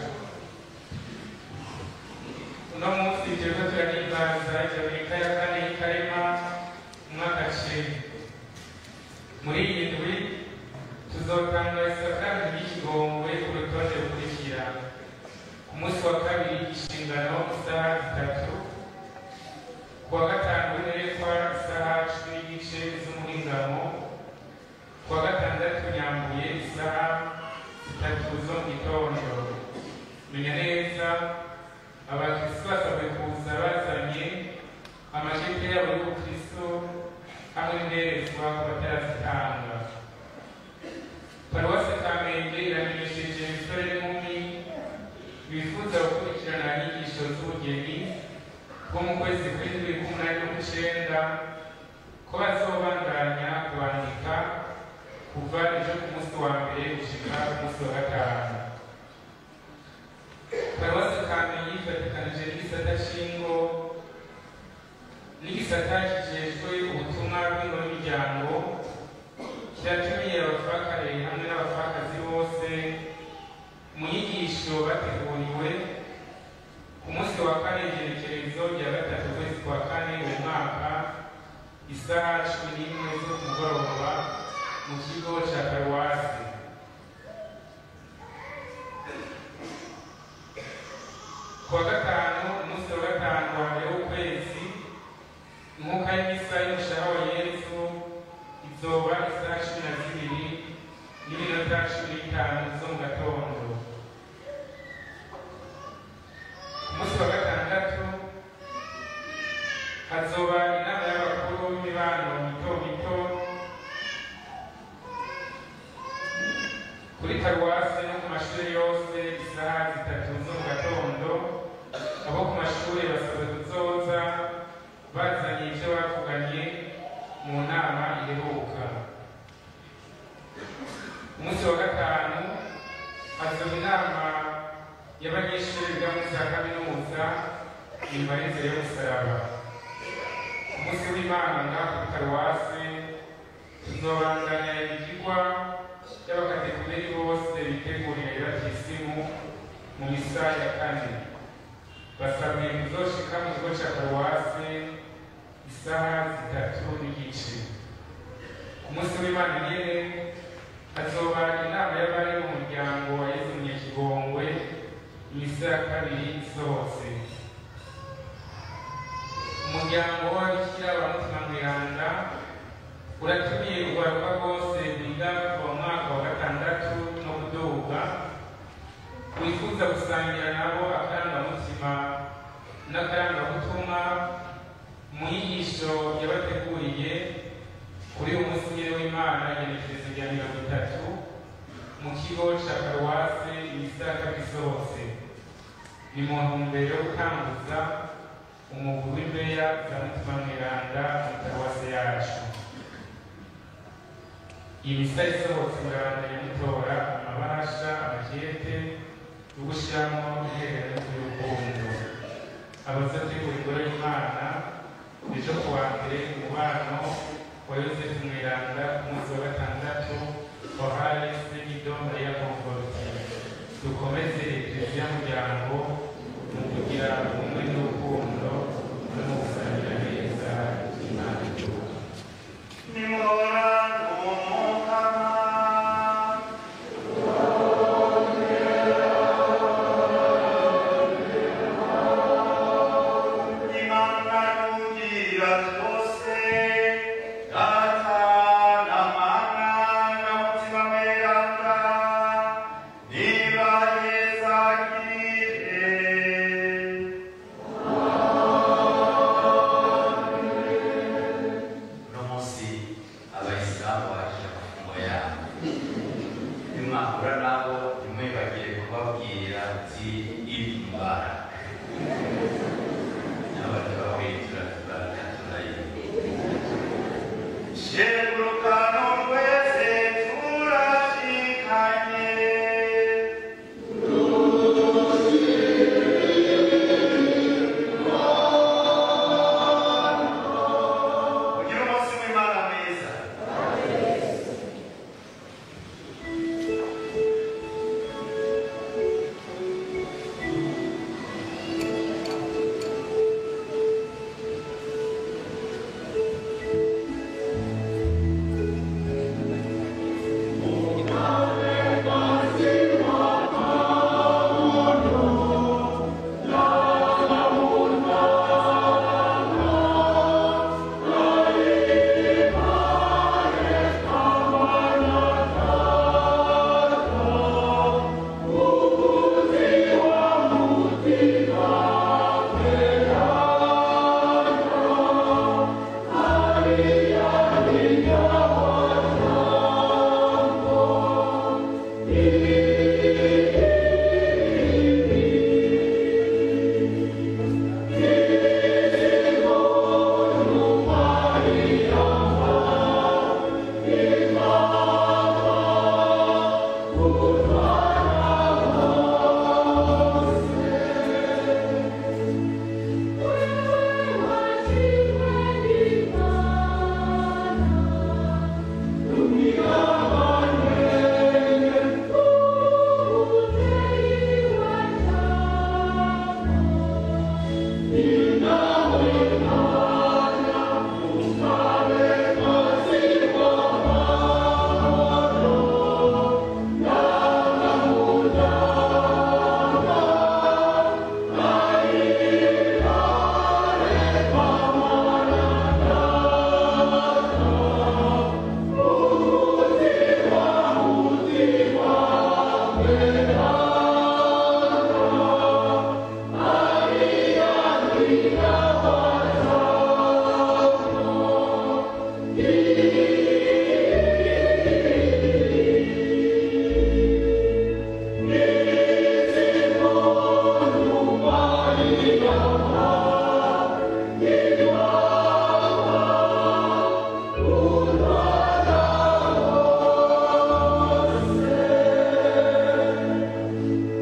Uno munsi turiko turahimbaza Dominika ya kane y'Ikarema umwaka C. Muri iyi ndwi tuzotanga isakramentu ry'ikigongwe ku rutonde rukurikira. Ku munsi wa kabiri inshingano isaha 3, ku wa gatanu w'interekwa isaha 10:15 z'umuhingamo, ku wa gatandatu nyambuye isaha 3 zo mu gitondo. Menya neza abakristo basabwe kuza bazanye amasheke yabo y'ubukristo hamwe n'inderezwa ku batarazitanga. Paruwasi Kamenge iramenyesheje imisore n'inkumi bifuza gukurikirana inyigisho z'ubugeni bwo mu kwezi kw'indwi k'umunani n'ukw'icenda ko bazobandanya kubandika kuva ejo ku munsi wa mbere gushika ku munsi wa gatanu. Paruwasi Kamenge yifatikanije n'igisata c'ingo n'igisata kijejwe ubutumwa bw'ingo n'imiryango kiratumiye abapfakare hamwe n'abapfakazi bose mu nyigisho bateguriwe ku munsi wa kane igenekerezo rya 3 ukwezi kwa kane uyu mwaka isaha 11 zo ku mugoroba mu kigo ca paruwasi. Ku wa gatanu umunsi wa gatanu wa mbere w'ukwezi inkuka y'imisa y'umushaha wa Yezu izoba isaha 12:15 zo mu gatondo. Ku munsi wa gatandatu hazoba inama y'abakuru b'imibano mito mito kuri paruwasi no ku mashuri yose isaha 3 zo mu gatondo. Abo ku mashuri basabwe kuzoza bazanye ivyo bavuganye mu nama iheruka. Umunsi wa gatanu hazoba inama y'abanyeshuri biga muri za kaminuza inyuma y'inzira y'umusaraba. Umunsi w'Imana ngaha kuri paruwasi tuzobandanya ivyigwa y'abakatekumeni bose bitegurira ibatisimu mu misa ya kane. Basabwe kuzoshika mu kigo ca paruwase isaha 3:15. Ku munsi w'Imana nyene hazoba inama y'abari mu muryango wa Yezu Munyakigongwe imisa ya kabiri isohotse. Umuryango w'ababikira ba Mutima Mweranda uratumiye urwaruka rwose rwiga kuva mu mwaka wa 6 no kuduga, wifuza gusangira nabo akarangamutima n'akarangabutumwa mu nyigisho yabateguriye kuri uyu munsi nyene w'Imana igenekerezo rya 30 mu kigo ca paruwase imisa ya kabiri isohotse. Ni mu ntumbero yo gutanguza umugwi w'imbeya za Mutima Mweranda mu paruwase yacu. Iyi misa isohotse murabandanya mutora amabahasha, amakete yo gushiramwo intererano y'urukundo. Abazotegura ingoro y'Imana ejo kuwa mbere umubano wa Yozefu Mweranda ku munsi wa 6 wa Harese Guido Maria Conforti. Dukomeze Ekleziya muryango mu kugira ubumwe n'urukundo no mu gusangira neza Imana. Nimwahura nabo ntimwibagire kubabwira uti Eid Mubarak.